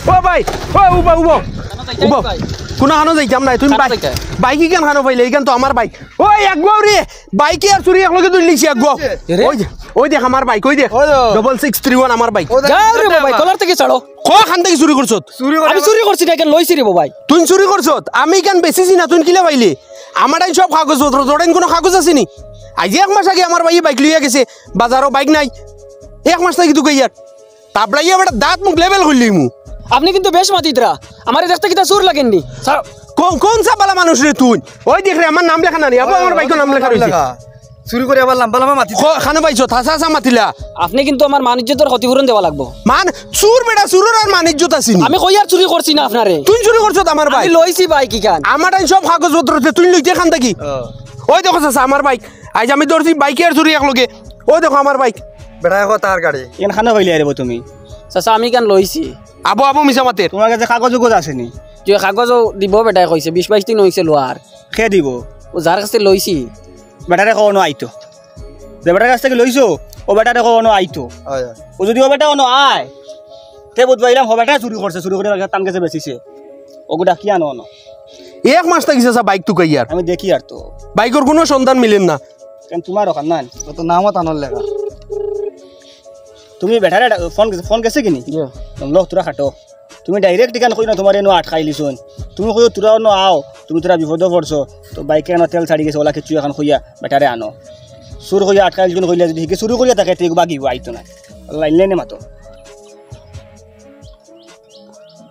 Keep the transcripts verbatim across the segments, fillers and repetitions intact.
ও ভাই, ও উবা, উবা। উবা। কুনু খানো যাইতাম নায়, তুমি কানো বাইক, যাইতায়? বাইক ইখান খানো পাইলে, ইখান তো আমার বাইক। ওই আগুয়াও রে, বাইকে আর চুরি একলগে ধরলিছি আগুয়াও। এরে? ওই দে, ওই দেখ আমার বাইক, ওই দেখ। ওই দে। ডাবল সিক্স থ্রি ওয়ান আমার বাইক। ওই দে। যাও রে বাবা, কলার থাকি ছাড়ো। ক খান থাকি চুরি করছত? চুরি করে আমি চুরি করছি না, ইখান লইছি রে বাবা। তুই চুরি করছত? আমি ইখান বেচিছি না, তুই কিলা পাইলে? আমার আইন সব কাগজপত্র, তোর আইন কুনু কাগজ আছে নি? আইজ এক মাস আগে আমার ভাইয়ে বাইক লইয়া গেছে, বাজারো বাইক নাই। এক মাস থাকি তুকাইয়ার। তাবড়াইয়া বেটা দাঁত মুখ লেবেল করলিমু। আপনে কিন্তু বেশ মাতিতরা। আমারে দেখতে কিতা চুর লাগের নি? স্যার, কোন, কোন সা বালা মানুষ রে তুই? ওই দেখ রে, আমার নাম লেখা না নি? আবু, আমার বাইকো নাম লেখা রইছে। চুরি করি আবার লাম্বা লাম্বা মাতি। খ-, খানো পাইছত, হাছা হাছা মাতিলা। আপনে কিন্তু আমার মান ইজ্জতর ক্ষতিপূরণ দেওয়া লাগবো। মান, চুর বেটা, চুরর আর মান ইজ্জত আছে নি? আমি কই আর চুরি করছি না আপনারে। তুই চুরি করছত আমার বাইক। আমি লইছি বাইক ইখান। আমার আইন সব কাগজপত্র আছে, তুই লইতে খান থাকি। ও। ওই দেখো চাচা, আমার বাইক। আইজ আমি ধরছি বাইকে আর চুরি একলগে। ওই দেখো আমার বাইক। বেটা, দেখো তার গাড়ি। ইখান খানো পাইলে রে বা তুমি? চাচা, আমি ইখান লইছি। আবু, আবু, মিছা মাতের। তোমার কাছে কাগজ উগজ আছে নি? যে কাগজও দিব বেটায় কইছে, বিশ বাইশ দিন অইছে লওয়ার। কে দিব? ও যার কাছে লইছি। বেটারে কও অনো আইতো। যে বেটার কাছ থাকি লইছো, ও বেটারে কও অনো আইতো। অয়, অয়। ও যুদি ও বেটা অনো আয়, তে বুঝবাইলাম ও বেটায় চুরি করছে, চুরি করি তান গেছে বেচিছে। ওগু ডাকিয়া আনো অনো। এক মাস থাকি চাচা বাইক তুকাইয়ার। আমি দেখি আর তো। বাইকর কুনু সন্ধান মিলের না। কেন তোমার ওখান না? ও তো নামও তানোর লেখা। তুমি বেটারে ডা-, ফোন গেছে, ফোন গেছে কি নি? জি। লো, তোরা খাটো। তুমি direct ইখান কইও না, তোমারে এনো আটকাইলিছইন। তুমি কইও, তোরা অনো আও, তুমি তোরা বিপদো পড়ছো, তো বাইকে এনো তেল ছাড়ি গেছে, ওলা কিচ্ছু এখান কইয়া বেটারে আনো। চুর কইয়া আটকাইলিছইন কইলে যুদি হিগে চুরি করিয়া থাকে, তে ইগু বাগিবো, আইতো না। লাইন লাইনে মাতো।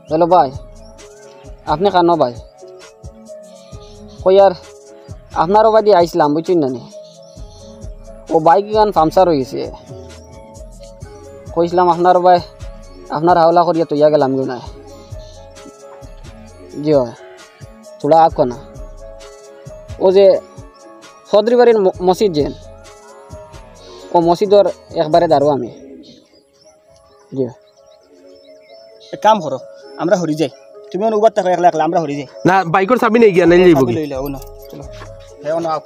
হ্যালো ভাই, আপনে কানো ভাই? কই আর আপনার ওবায়দি আইছলাম, বুঝছইন না নি? ও বাইক ইখান পাংচার অই গেছে। কইছলাম আপনার ওবায়, আপনার হাওলা করিয়া তইয়া গেলাম গো না। জি অয়, থুড়া আগ কনা। ও যে চৌধুরী বাড়ির ম-, মসজিদ যেন, ও মসজিদর একবারে দারো আমি। জি। এক কাম করো, আমরা হরি যাই। তুমি অনো উবাত থাকো একলা একলা, আমরা হরি যাই। না, বাইকর চাবি নেই গিয়া, নাইলে যাইবো কি? লই লও, অনো, চলো। হে, অনো আও।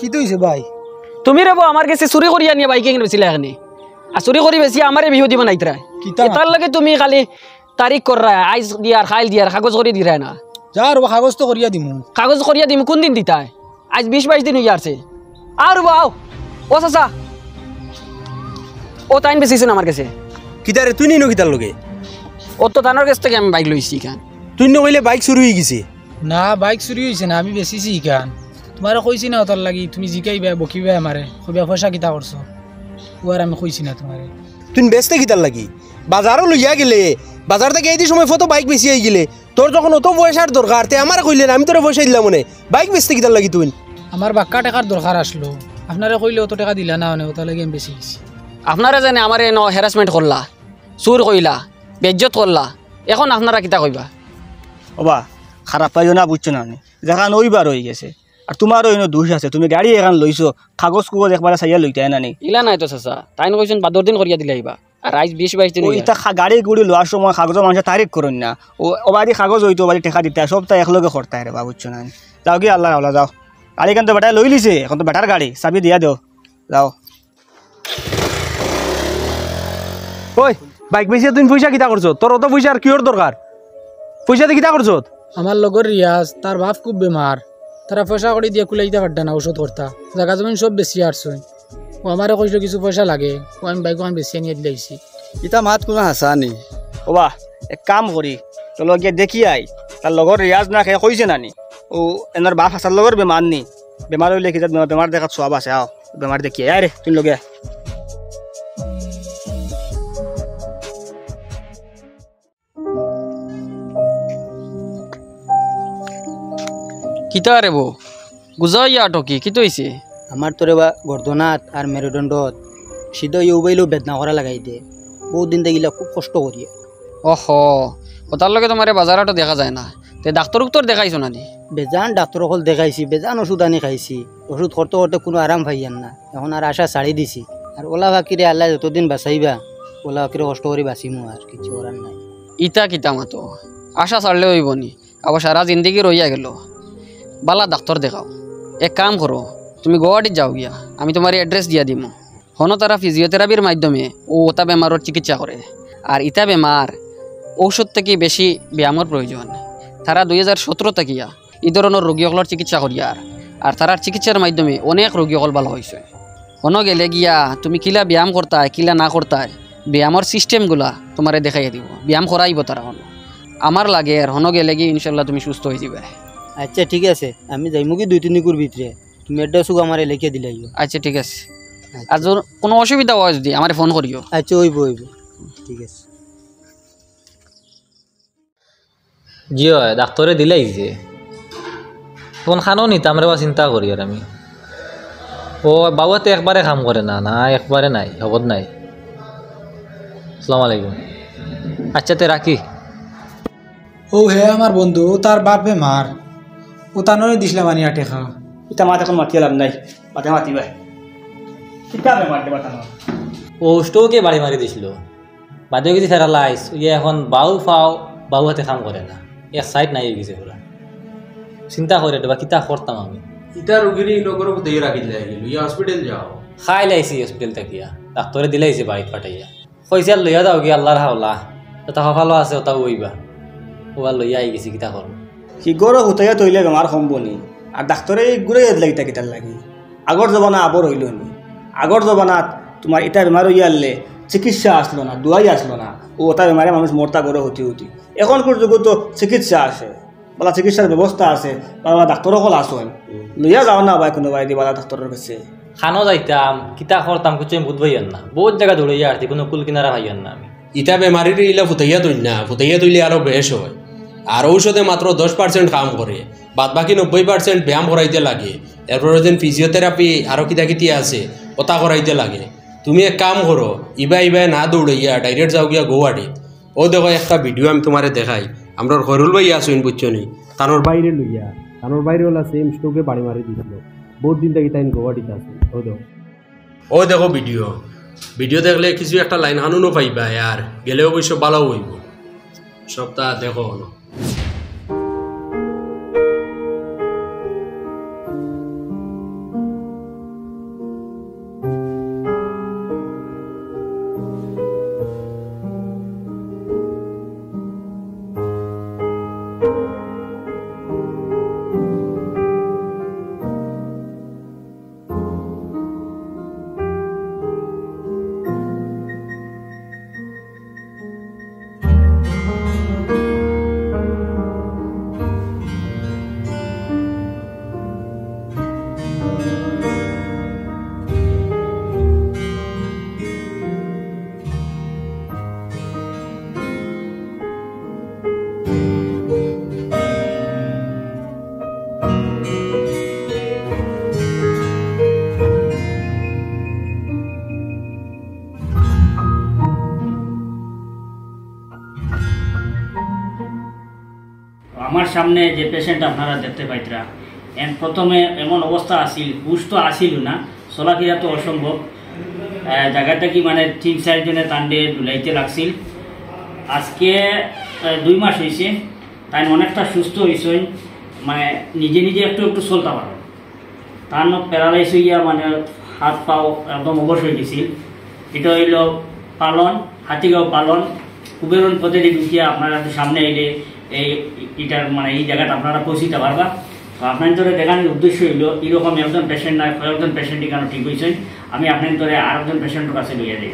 কিতা অইছে ভাই? তুমি রে বা আমার গেছে চুরি করিয়া নিয়া বাইক ইখান বেচিলায় কেনে। আর চুরি করি বেচিয়া আমারে বিহুদি বানাইতরায়। কিতা এটার লাগি তুমি খালি তারিখ কররায়, আইজ দিয়ার, কাইল দিয়ার, কাগজ করি দিরায় না। যাও রে বা, কাগজ তো করিয়া দিমু। কাগজ করিয়া দিমু, কুনদিন দিতায়? আইজ বিশ বাইশ দিন অইয়া আরছে। আও রে বা, আও। ও চাচা, ও তাইন বেচিছইন আমার গেছে। কিতা রে, তুই নিনো কিতার লগে? ও তো তানর গেছ থাকি আমি বাইক লইছি ইখান। তুই নু কইলে বাইক চুরি অই গেছে। না, বাইক চুরি অইছে না, আমি বেচিছি ইখান। তুমারে কইছি না অতার লাগি, তুমি জিকাইবায়, বকিবায় আমারে, কইবায় পয়সা কিতা করছো? ও আর আমি কইছি না তুমারে। তুই বেচতে কিতার লাগি? বাজারো লইয়া গেলে, বাজার থাকি এইদি সময় ফতো বাইক বেচি আইগেলে, তোর যখন অত পয়সার দরকার, তে আমারে কইলে না, আমি তোরে পয়সা দিলাম অনে। বাইক বেচতে কিতার লাগি তুই? আমার বাক্কা টেকার দরকার আছলো, আপনারে কইলে অত টেকা দিলা না অনে, অতার লাগি আমি বেচি দিছি। আপনারা যেনে আমারে এনো harassment করলা, চুর কইলা, বেইজ্জত করলা, এখন আপনারা কিতা কইবা? ওবা, খারাপ পাইও না, বুঝছো না নি? যেখান অইবার অই গেছে। আর তুমারও ইনো দুষ আছে, তুমি গাড়ি এখান লইছো, কাগজ কুগজ একবারে চাইয়া লইতায় না নি? ইলা নায় তো চাচা, তাইন কইছইন বাদর দিন করিয়া দিলাইবা। আর আইজ বিশ বাইশ দিন অউ অইয়া। ইতা খা-, গাড়ি গুড়ি লওয়ার সময় কাগজর মাঝে তারিখ করইন না। ও, ওবায়দি কাগজ অইতো, ওবায়দি টেকা দিতা, সবতা একলগে করতায় রে বা, বুঝছো না নি? যাও গি আল্লার হাওলা, যাও। গাড়ি ইখান তো বেটায় লইলিছে, এখন তো বেটার গাড়ি, চাবি দিয়া দেও, যাও। ওই, বাইক বেচিয়া তুই পয়সা কিতা করছত? তোর অত পয়সার কিওর দরকার? পয়সা দি কিতা করছত? আমার লগর রিয়াজ, তার বাপ খুব বেমার। তারা পয়সা কড়ি দিয়া কুলাইতা পারতা না, ঔষধ করতা। জাগা জমিন সব বেচিয়া আরছইন। ও আমারে কইছিল কিছু পয়সা লাগে, ও আমি বাইক অখান বেচিয়া নিয়া দিলাইছি। ইতা মাত কুনু হাছা নি? ওবা, এক কাম করি, চলো গিয়া দেখি আই। তার লগর রিয়াজ না কে কইছে না নি? ও এনর বাপ হাছার লগর বেমার নি? বেমার অইলে কিতা বেমার, বেমার দেখাত সওয়াব আছে, আও, বেমার দেখি আই। আয় রে, তুই লগে আয়। কিতা রে বো? গুজাইয়া আটকি, কিতা অইছে? আমার তো রে বা গর্দনাত আর মেরুদণ্ডত সিধা ইউ বাইলেও বেদনা করা লাগাই দে। বউত দিন দেখিলা খুব কষ্ট করিয়া। ওহো, অতার লগে তুমারে বাজার হাটো দেখা যায় না। তে ডাক্তর উক্তর দেখাইছো না নি? বেজান ডাক্তর অকল দেখাইছি, বেজান ওষুধ আনি খাইছি। ওষুধ করতে করতে কুনু আরাম পাইয়ার না। এখন আর আশা ছাড়ি দিছি। আর অলা ফাকিরে আল্লায় যতদিন বাচাইবা, অলা ফাকিরে কষ্ট করি বাচিমু আর, কিচ্ছু করার নাই। ইতা কিতা মাতো? আশা ছাড়লে অইবো নি? আবার সারা জিন্দেগি রইয়া গেল। বালা ডাক্তর দেখাও। এক কাম করো, তুমি গুয়াহাটিত যাও গিয়া, আমি তুমারে অ্যাড্রেস দিয়া দিমু। হনো তারা ফিজিওথেরাপির মাধ্যমে অউ অতা বেমারর চিকিৎসা করে। আর ইতা বেমার ঔষধ থাকি বেশি ব্যায়ামর প্রয়োজন। তারা দুই হাজার সতেরো থাকিয়া ই ধরনর রোগী অকলর চিকিৎসা করিয়ার। আর তারার চিকিৎসার মাধ্যমে অনেক রোগী অকল ভালা অইছে। হনো গেলে গিয়া তুমি কিলা ব্যায়াম করতায়, কিলা না করতায়, ব্যায়ামর সিস্টেমগুলা তুমারে দেখাইয়া দিবো, ব্যায়াম করাইবো তারা হনো। আমার লাগের হনো গেলে গিয়া ইনশাল্লাহ তুমি সুস্থ অইযিবায়। আচ্ছা, ঠিক আছে, আমি যাইমুগি দুই তিন দিনর ভিতরে। তুমি অ্যাড্রেস আমারে লেখিয়া দিলাইও। আচ্ছা, ঠিক আছে। আচ্ছা। আর যুদি কুনু অসুবিধা অয় যুদি আমারে ফোন করিও। আচ্ছা, অইবো, অইবো। ঠিক আছে। জি অয়, ডাক্তরে দিলাইছে। অখন খানো নিতাম রে বা চিন্তা করিয়ার আমি। ও বাবুয়ে তো একবারে কাম করে না, না একবারে নাই, হবত নাই। আসসালামু আলাইকুম। আচ্ছা, তে রাখি। অউ হে আমার বন্ধু, অউ তার বাপ বেমার। অউ তানরে দিছলাম আনিয়া টেকা। ইতা মাত অখন মাতিয়া লাভ নাই, বাদে মাতিবায়। কিতা বেমার রে বা তানর? অউ স্ট্রোকে বাড়ি মারি দিছিল। বাদে অইগেছে প্যারালাইজ, অইয়া অখন বাউ পাও, বাউ হাতে কাম করে না, এক সাইড নাই অইগেছে পুরা। চিন্তা করিয়ার রে বা কিতা করতাম আমি। ইতা রুগীরে ইনো ঘরো হুতাইয়া রাখি দিলায়, লইয়া হসপিটাল যাও। খাইলাইছি হসপিটাল থাকিয়া, ডাক্তরে দিলাইছে বাড়িত পাঠাইয়া। কইছে আর লইয়া যাও গিয়া আল্লার হাওলা, যেতা কপালো আছে অতাউ অইবা। অউ আর লইয়া আইগেছি, কিতা করমু? হি ঘরো হুতাইয়া থইলে বেমার কমবো নি? আর ডাক্তরে ইগুরে এদ লাগিতা কিতার লাগি? আগর জমানা আবর অইলো নি? আগর জমানাত তুমার ইতা বেমার অইয়া হারলে চিকিৎসা আছলো না, দুয়াই আছলো না। অউ অতা বেমারে মানুষ মরতা ঘরো হুতি হুতি। অখনকুর যুগো তো চিকিৎসা আছে, ভালা চিকিৎসার ব্যবস্থা আছে, ভালা ভালা ডাক্তর অকল আছইন। লইয়া যাও না ভাই কুনুবায়দি ভালা ডাক্তরর গেছে। খানো যাইতাম, কিতা করতাম, কিচ্ছু আমি বুঝ পাইয়ার না। বউত জাগা দৌড়াইয়া আরছি, কুনু কুল কিনারা পাইয়ার না আমি। ইতা বেমারিরে ইলা হুতাইয়া থইন না, হুতাইয়া থইলে আরো বেশ অয়। আর ঔষধে মাত্র দশ পার্সেন্ট কাম করে, বাদ বাকি নব্বই পার্সেন্ট ব্যায়াম করাইতে লাগে। এরপরে যেন ফিজিওথেরাপি আরো কিতা কিতি আছে, অতা করাইতে লাগে। তুমি এক কাম করো, ইবায় ইবায় না দৌড়াইয়া ডাইরেক্ট যাও গিয়া গুয়াহাটিত। অউ দেখো একটা ভিডিও আমি তুমারে দেখাই, আমরার খয়রুল ভাই আছইন বুঝছো নি, তানর ভাইরে লইয়া, তানর ভাইরে অলা সেম স্ট্রোকে বাড়ি মারি দিছিল। বউত দিন থাকি তাইন গুয়াহাটিত আছইন। অউ দেখো। অউ দেখো ভিডিও, ভিডিও দেখলে কিছু একটা লাইন কানুনও পাইবায়, আর গেলে অবশ্য ভালাউ অইবো। সবতা দেখো অনো। আমার সামনে যে পেশেন্ট আপনারা দেখতে পাইতরা, এন প্রথমে এমন অবস্থা আছিল, হুশ তো আছিল না, চলাফিরা তো অসম্ভব। আহ, জাগা থাকি মানে তিন চাইরজনে তানরে দুলাইতে লাগছিল। আজকে, আহ, দুই মাস অইছে, তাইন অনেকটা সুস্থ অইছইন, মানে নিজে নিজে একটু একটু চলতা পারইন। তান প্যারালাইজ অইয়া মানে হাত পাও একদম অবশ অইগেছিল। ইটা অইলো পালন, হাতিগাঁও পালন, কুবেরন পথেদি ঢুকিয়া আপনারা একটু সামনে আইলে এই, ইটার মানে ই জাগাত আপনারা পৌঁছিতা পারবা। তো আপনাইনতরে দেখানির উদ্দেশ্য অইলো, ইরকম একজন পেশেন্ট নায়, কয়েকজন পেশেন্ট ইখানো ঠিক অইছইন। আমি আপনাইনতরে আরকজন পেশেন্টর কাছে লইয়া যাই।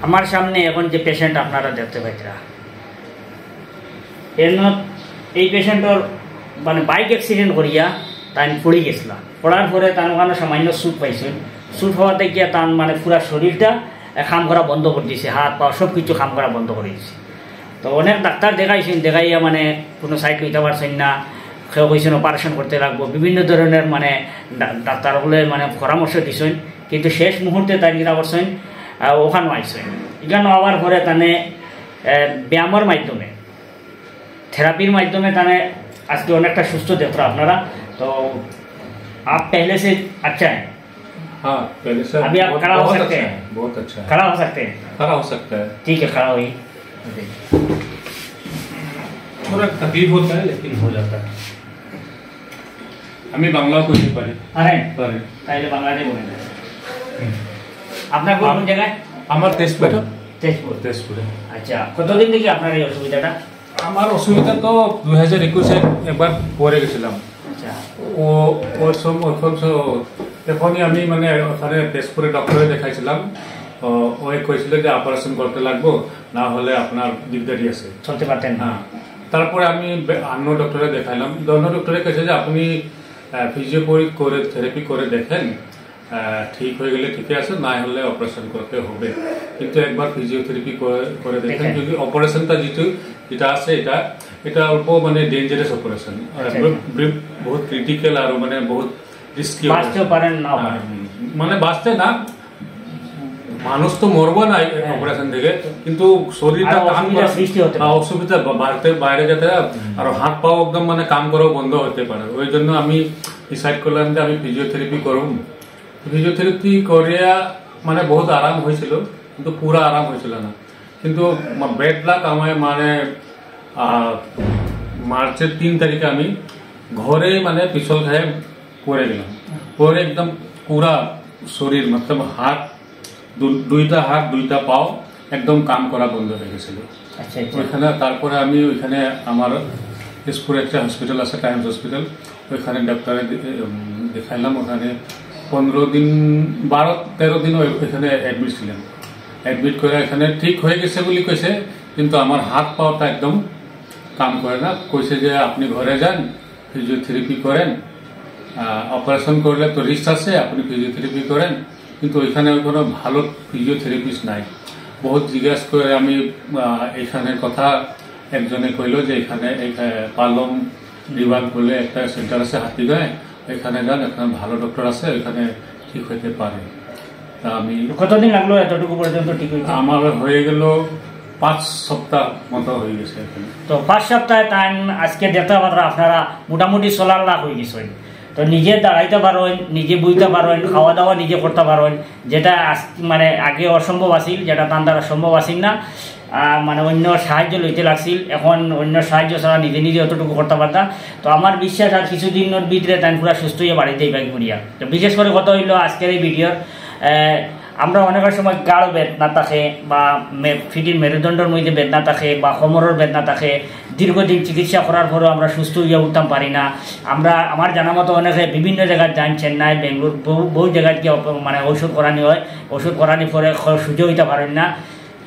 আমার সামনে এখন যে পেশেন্ট আপনারা দেখতে পাইতরা, এর ন-, এই পেশেন্টর মানে বাইক অ্যাক্সিডেন্ট করিয়া তাইন পড়ি গেছিলা। পড়ার পরে তান ওখানো সামান্য চুট পাইছইন। চুট হওয়াতে গিয়া তান মানে পুরা শরীরটা, এ, কাম করা বন্ধ করি দিছে, হাত পা সব কিছু কাম করা বন্ধ করি দিছে। তো অনেক ডাক্তার দেখাইছইন, দেখাইয়া মানে কুনু সাইড লইতা পারছইন না, কেউ কইছইন অপারেশন করতে লাগবো, বিভিন্ন ধরনের মানে ডা-, ডাক্তার অকলে মানে পরামর্শ দিছইন, কিন্তু শেষ মুহূর্তে তাইন কিতা করছইন, আহ, ওখানো আইছইন। ইখানো আওয়ার পরে তানে, আহ, ব্যায়ামর মাধ্যমে থেরাপির মাধ্যমে তানে আজকে অনেকটা সুস্থ দেখরা আপনারা। তো আপ পহলে সে আচ্ছা হ্যাঁ? हाँ, पहले से अभी आप बहुत, खड़ा हो बहुत सकते हैं? अच्छा है, बहुत अच्छा है। खड़ा हो सकते हैं? खड़ा हो सकता है। ठीक है, खड़ा होइए। थोड़ा तकलीफ होता है, लेकिन हो जाता है। আমি বাংলাও কইতে পারি। পারেন? পারি। তাইলে বাংলাতে বলেন। আপনার কোন কোন জায়গায়? আমার তেজপুর। তেজপুর। তেজপুরে। আচ্ছা, কতদিন থেকে আপনার এই অসুবিধাটা? আমার অসুবিধা তো দুই হাজার একুশে একবার পড়ে গেছিলাম। আচ্ছা। ও ওর সম- ওর সম- এখনই আমি মানে ওখানে তেজপুরে ডক্টরে দেখাইছিলাম। ও ওই কইছিল যে অপারেশন করতে লাগবো, না হলে আপনার দিকদারি আছে। চলতে পারতেন না? হ্যাঁ। তারপরে আমি বে- অন্য ডক্টরে দেখাইলাম। অন্য ডক্টরে কইছে যে আপনি ফিজিওথেরাপি করে দেখেন, আহ, ঠিক হয়ে গেলে ঠিকই আছে, না হলে অপারেশন করতে হবে। কিন্তু একবার ফিজিওথেরাপি করে করে দেখেন, দেখেন। যদি অপারেশনটা যেটা যেটা আছে এটা এটা অল্প মানে ডেঞ্জারাস অপারেশন। আচ্ছা, বহুত ক্রিটিক্যাল আর মানে বহুত রিস্কি। বাঁচতেও পারেন, নাও পারেন। মানে বাঁচতে না, মানুষ তো মরবো না হ্যাঁ। অপারেশন থেকে, কিন্তু শরীরটা আরো কাম অসুবিধা করা সৃষ্টি হতে পারে। হ্যাঁ, অসুবিধা বা- বাড়তে বাইরে যেতে আর হাত পাও একদম মানে কাম করাও বন্ধ হতে পারে। ওই জন্য আমি ডিসাইড করলাম যে আমি ফিজিওথেরাপি করব। ফিজিওথেরাপি করিয়া মানে বহুত আরাম হয়েছিল, কিন্তু পুরা আরাম হয়েছিল না। কিন্তু ব্যাড লাক আমার মানে আহ, মার্চের তিন তারিখে আমি ঘরে মানে পিছল খায় পড়ে গেলাম। পরে একদম পুরা শরীর, মতলব হাত, দু- দুইটা হাত, দুইটা পাও একদম কাম করা বন্ধ হয়ে গেছিল। আচ্ছা, আচ্ছা। ওইখানে তারপরে আমি ওইখানে আমার তেজপুরে একটা হসপিটাল আছে, টাইমস হসপিটাল, ওইখানে ডাক্তারে দে- উম, দেখাইলাম। ওখানে পনেরো দিন, বারো তেরো দিন ওই- ওইখানে অ্যাডমিট ছিলাম। অ্যাডমিট করে এখানে ঠিক হয়ে গেছে বলে কইছে, কিন্তু আমার হাত পাওটা একদম কাম করে না। কইছে যে আপনি ঘরে যান, ফিজিওথেরাপি করেন, অপারেশন করলে তো রিস্ক আছে, আপনি ফিজিওথেরাপি করেন। কিন্তু ওইখানে কোনো ভালো ফিজিওথেরাপিস্ট নাই। বহুত জিজ্ঞাসা করে আমি আহ, এখানে কথা, একজনে কইলো যে এখানে এখা- পালং রিভার বলে একটা সেন্টার আছে হাতিগায়, এখানে যান, এখানে ভালো ডক্টর আছে, এখানে ঠিক হইতে পারে। তা আমি কতদিন লাগলো এতটুকু পর্যন্ত ঠিক হইতে? আমার হয়ে গেল পাঁচ সপ্তাহ মতো হয়ে গেছে এখানে। তো পাঁচ সপ্তাহে তাই আজকে দেখতে পাররা আপনারা মোটামুটি চলার লাখ হয়ে গেছে। তো নিজে দাঁড়াইতে পারেন, নিজে বইতে পারেন, খাওয়া দাওয়া নিজে করতে পারেন, যেটা আজ- মানে আগে অসম্ভব আছিল, যেটা তান দ্বারা সম্ভব আছিল না। আহ, মানে অন্য সাহায্য লইতে লাগছিল, এখন অন্য সাহায্য ছাড়া নিজে নিজে অতটুকু করতে পারতা। তো আমার বিশ্বাস আর কিছুদিনের ভিতরে তাই পুরা সুস্থ হয়ে বাড়িতে যাইবা ঘুরিয়া। তো বিশেষ করে কথা হইলো আজকের এই ভিডিওর, আহ, আমরা অনেকের সময় গাড় বেদনা থাকে বা মে- ফিটির মেরুদণ্ডর মধ্যে বেদনা থাকে বা কোমরের বেদনা থাকে, দীর্ঘদিন চিকিৎসা করার পরেও আমরা সুস্থ হইয়া উঠতাম পারি না। আমরা আমার জানা মতো অনেকে বিভিন্ন জায়গায় যান, চেন্নাই, বেঙ্গালোর, বহু বহু জায়গায় গিয়ে অপ- মানে ঔষধ করানি হয়, ঔষধ করানি পরে খ- সুজা হইতে পারেন না।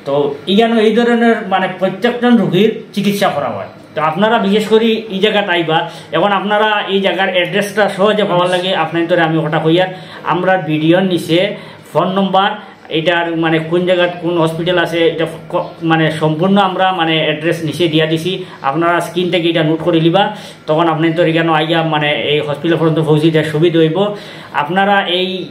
তো ইখানো এই ধরনের মানে প্রত্যেকজন রোগীর চিকিৎসা করা হয়। তো আপনারা বিশেষ করে এই জায়গাত আইবা, এখন আপনারা এই জায়গার অ্যাড্রেসটা সহজে পাওয়ার লাগে আপনার তোরে আমি ওটা কইয়ার, আমরা ভিডিওর নিচে ফোন নম্বর, এটার মানে কোন জায়গাত কোন হসপিটাল আছে, এটা ক- মানে সম্পূর্ণ আমরা মানে অ্যাড্রেস নিচে দিয়া দিছি। আপনারা স্ক্রিন থেকে এটা নোট করে নিবা, তখন আপনার তো এখানে আইয়া মানে এই হসপিটাল পর্যন্ত পৌঁছে দেওয়ার সুবিধা হইব। আপনারা এই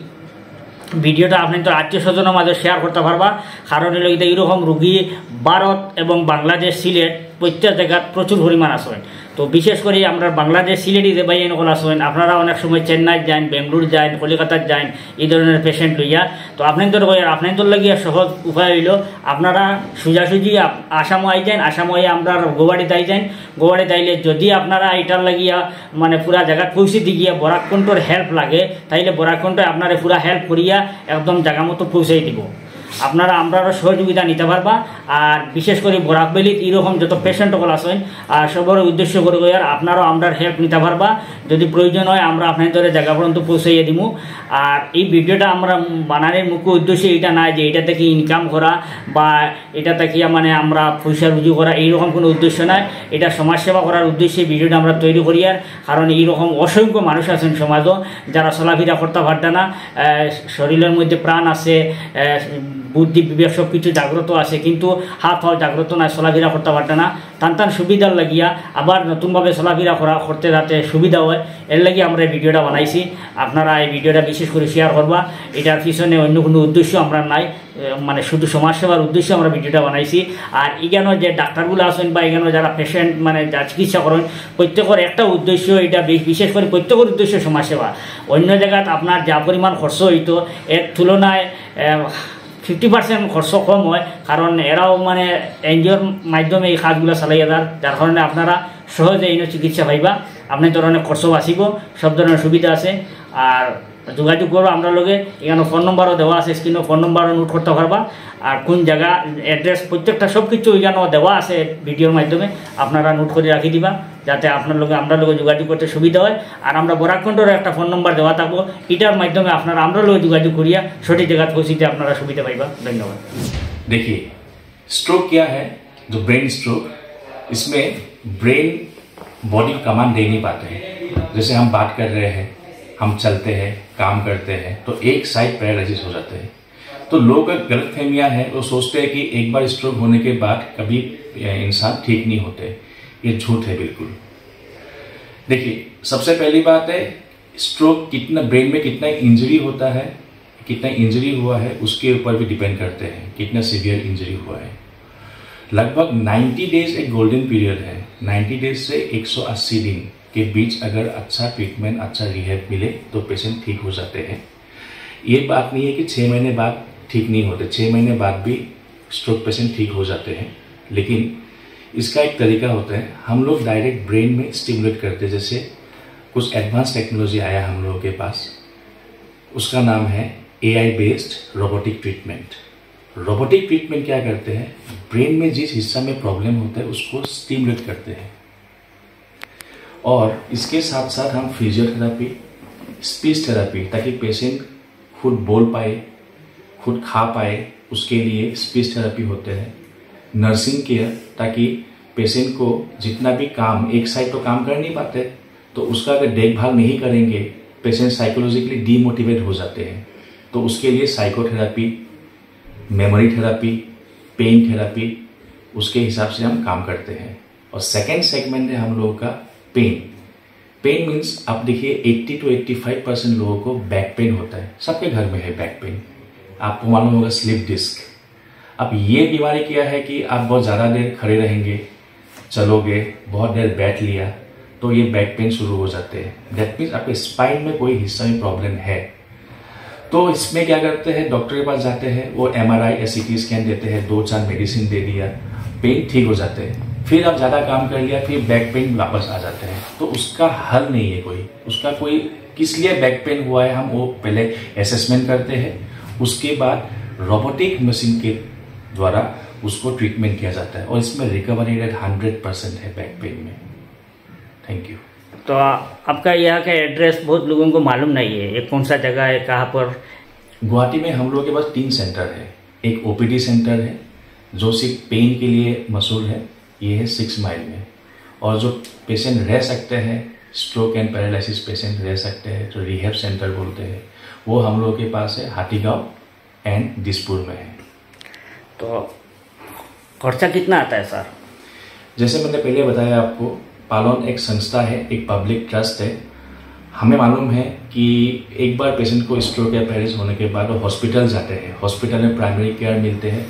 ভিডিওটা আপনার তো আত্মীয় স্বজনের মাঝে শেয়ার করতে পারবা, কারণ হলো এটা এরকম রুগী ভারত এবং বাংলাদেশ, সিলেট প্রত্যেক জায়গাত প্রচুর পরিমাণ আছে। তো বিশেষ করে আমরা বাংলাদেশ, সিলেটি যে ভাই সকল আছেন, আপনারা অনেক সময় চেন্নাই যান, বেঙ্গালোর যান, কলকাতার যান, এই ধরনের পেশেন্ট লইয়া। তো আপনার তো কই, আপনার তো লাগিয়া সহজ উপায় হইলো আপনারা সোজাসুজি আপ- আসামও আই যান, আসামও আই আমরা গৌহাটিত আই যান। গৌহাটিত আইলে যদি আপনারা এটার লাগিয়া মানে পুরা জায়গা পৌঁছে দি গিয়া বরাক কণ্ঠর হেল্প লাগে, তাইলে বরাক কণ্ঠ আপনারে পুরা হেল্প করিয়া একদম জায়গা মতো পৌঁছাই দিব। আপনারা আমরারও সহযোগিতা নিতে পারবা। আর বিশেষ করে বরাক ভ্যালিত এরকম যত পেশেন্ট সকল আছেন, আর সবার উদ্দেশ্য করে কই, আর আপনারাও আমরার হেল্প নিতে পারবা। যদি প্রয়োজন হয়, আমরা আপনার জায়গা পর্যন্ত পৌঁছাইয়া দিমু। আর এই ভিডিওটা আমরা বানানোর মুখ্য উদ্দেশ্য এটা নয় যে এটা থেকে ইনকাম করা বা এটা থেকে মানে আমরা পয়সা রুজি করা, এইরকম কোনো উদ্দেশ্য নয়। এটা সমাজসেবা করার উদ্দেশ্যে ভিডিওটা আমরা তৈরি করি। আর কারণ এইরকম অসংখ্য মানুষ আছেন সমাজও, যারা চলাফেরা করতে পারত না, আহ, শরীরের মধ্যে প্রাণ আছে, আহ, বুদ্ধি বিবেক সব কিছু জাগ্রত আছে, কিন্তু হাত পাও জাগ্রত নয়, চলাফেরা করতে পারত না। তান তান সুবিধার লাগিয়া আবার নতুনভাবে চলাফেরা করা করতে যাতে সুবিধা হয়, এর লাগি আমরা এই ভিডিওটা বানাইছি। আপনারা এই ভিডিওটা বিশেষ করে শেয়ার করবা, এটার পিছনে অন্য কোনো উদ্দেশ্য আমরা নাই। এ, মানে শুধু সমাজসেবার উদ্দেশ্যে আমরা ভিডিওটা বানাইছি। আর এখানে যে ডাক্তারগুলো আছেন বা এখানে যারা পেশেন্ট মানে যা চিকিৎসা করেন, প্রত্যেকের একটা উদ্দেশ্য, এটা বি- বিশেষ করে প্রত্যেকের উদ্দেশ্য সমাজসেবা। অন্য জায়গাত আপনার যা পরিমাণ খরচ হইতো, এর তুলনায় ফিফটি পার্সেন্ট খরচ কম হয়, কারণ এরাও মানে এনজিওর মাধ্যমে এই কাজগুলো চালাইয়া যার, যার কারণে আপনারা সহজে এনে চিকিৎসা পাইবা। আপনার ধরনের খরচ বাঁচিব, সব ধরনের সুবিধা আছে। আর যোগাযোগ করো আমরা লগে, এখানে ফোন নম্বরও দেওয়া আছে স্ক্রিনে, ফোন নম্বরও নোট করতে পারবা। আর কোন জায়গা, অ্যাড্রেস, প্রত্যেকটা সব কিছু এখানে দেওয়া আছে ভিডিওর মাধ্যমে, আপনারা নোট করে রাখি দিবা, যাতে আপনার লগে, আমরা লগে যোগাযোগ করতে সুবিধা হয়। আর আমরা বরাকণ্ঠর একটা ফোন নম্বর দেওয়া থাকবো, এটার মাধ্যমে আপনারা আমরা লগে যোগাযোগ করিয়া সঠিক জায়গাত পৌঁছিতে আপনারা সুবিধা পাইবা। ধন্যবাদ। देखिए, स्ट्रोक क्या है? जो ब्रेन स्ट्रोक, इसमें ब्रेन बॉडी कमांड दे नहीं पाते हैं। जैसे हम बात कर रहे हैं, हम चलते हैं, काम करते हैं, तो एक साइड पैरालिसिस हो जाते हैं। तो लोग गलत फहमियाँ है, वो सोचते हैं कि एक बार स्ट्रोक होने के बाद कभी इंसान ठीक नहीं होते। ये झूठ है बिल्कुल। देखिए, सबसे पहली बात है, स्ट्रोक कितना, ब्रेन में कितना इंजरी होता है, कितना इंजरी हुआ है, उसके ऊपर भी डिपेंड करते हैं कितना सीवियर इंजरी हुआ है। लगभग नाइन्टी डेज एक गोल्डन पीरियड है। नाइन्टी डेज से एक सौ अस्सी दिन के बीच अगर अच्छा ट्रीटमेंट, अच्छा रिहैब मिले तो पेशेंट ठीक हो जाते हैं। ये बात नहीं है कि छः महीने बाद ठीक नहीं होते, छः महीने बाद भी स्ट्रोक पेशेंट ठीक हो जाते हैं। लेकिन इसका एक तरीका होता है, हम लोग डायरेक्ट ब्रेन में स्टिमुलेट करते हैं। जैसे कुछ एडवांस टेक्नोलॉजी आया हम लोगों के पास, उसका नाम है AI based robotic treatment. Robotic treatment क्या करते हैं? ब्रेन में जिस हिस्सा में प्रॉब्लम होता है, उसको स्टिमुलेट करते हैं। और इसके साथ साथ हम फिजियोथेरेपी, स्पीच थेरेपी, ताकि पेशेंट खुद बोल पाए, खुद खा पाए, उसके लिए स्पीच थेरेपी होते हैं। नर्सिंग केयर, ताकि पेशेंट को जितना भी काम, एक साइड तो काम कर नहीं पाते, तो उसका अगर देखभाल नहीं करेंगे, पेशेंट साइकोलॉजिकली डीमोटिवेट हो जाते हैं। तो उसके लिए psychotherapy, memory therapy, pain therapy, उसके हिसाब से हम काम करते हैं। और सेकेंड सेगमेंट है हम लोगों का पेन। पेन मीन्स, आप देखिए, eighty two eighty five percent लोगों को बैक पेन होता है। सबके घर में है बैक पेन। आपको मालूम होगा, स्लिप डिस्क। अब ये बीमारी क्या है कि आप बहुत ज़्यादा देर खड़े रहेंगे, चलोगे, बहुत देर बैठ लिया, तो ये बैक पेन शुरू हो जाते हैं। दैट मीन्स आपके स्पाइन में कोई हिस्सा में प्रॉब्लम है। तो इसमें क्या करते हैं, डॉक्टर के पास जाते हैं, वो एमआरआई या सीटी स्कैन देते हैं, दो चार मेडिसिन दे दिया, पेन ठीक हो जाते हैं। फिर आप ज़्यादा काम कर लिया, फिर बैक पेन वापस आ जाते हैं। तो उसका हल नहीं है कोई, उसका कोई, किस लिए बैक पेन हुआ है, हम वो पहले असेसमेंट करते हैं, उसके बाद रोबोटिक मशीन के द्वारा उसको ट्रीटमेंट किया जाता है। और इसमें रिकवरी रेट हंड्रेड परसेंट है बैक पेन में। Thank you. तो आ- आपका यहाँ का एड्रेस बहुत लोगों को मालूम नहीं है, ये कौन सा जगह है, कहाँ पर? गुवाहाटी में हम लोगों के पास तीन सेंटर है। एक ओपीडी सेंटर है जो सिर्फ पेन के लिए मशहूर है, ये है सिक्स माइल में। और जो पेशेंट रह सकते हैं, स्ट्रोक एंड पैरालिसिस पेशेंट रह सकते हैं, जो रिहैब सेंटर बोलते हैं, वो हम लोगों के पास है, हाथीगांव एंड दिसपुर में है। तो खर्चा कितना आता है सर? जैसे मैंने पहले बताया आपको, पालोन एक संस्था है, एक पब्लिक ट्रस्ट है। हमें मालूम है कि एक बार पेशेंट को स्ट्रोक या पैरालिसिस होने के बाद वो हॉस्पिटल जाते हैं, हॉस्पिटल में प्राइमरी केयर मिलते हैं।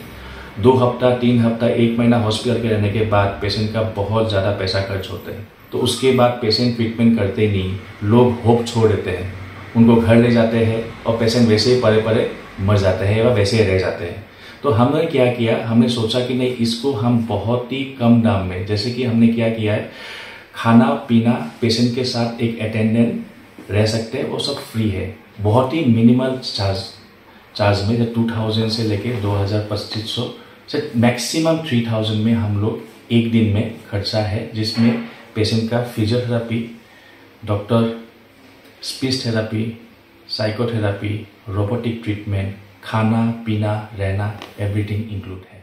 दो हफ्ता, तीन हफ्ता, एक महीना हॉस्पिटल के रहने के बाद पेशेंट का बहुत ज़्यादा पैसा खर्च होता है। तो उसके बाद पेशेंट ट्रीटमेंट करते ही नहीं, लोग होप छोड़ देते हैं, उनको घर ले जाते हैं और पेशेंट वैसे ही पड़े पड़े मर जाते हैं या वैसे ही रह जाते हैं। तो हमने क्या किया, हमने सोचा कि नहीं, इसको हम बहुत ही कम दाम में, जैसे कि हमने क्या किया है, खाना पीना, पेशेंट के साथ एक अटेंडेंट रह सकते हैं, वो सब फ्री है, बहुत ही मिनिमल चार्ज चार्ज में, जो टू थाउजेंड से लेके दो हज़ार पच्चीस सौ से मैक्सिमम थ्री थाउजेंड में हम लोग एक दिन में खर्चा है, जिसमें पेशेंट का physiotherapy, doctor, speech therapy, psychotherapy, robotic treatment, खाना पीना, रहना, एवरीथिंग इंक्लूड है।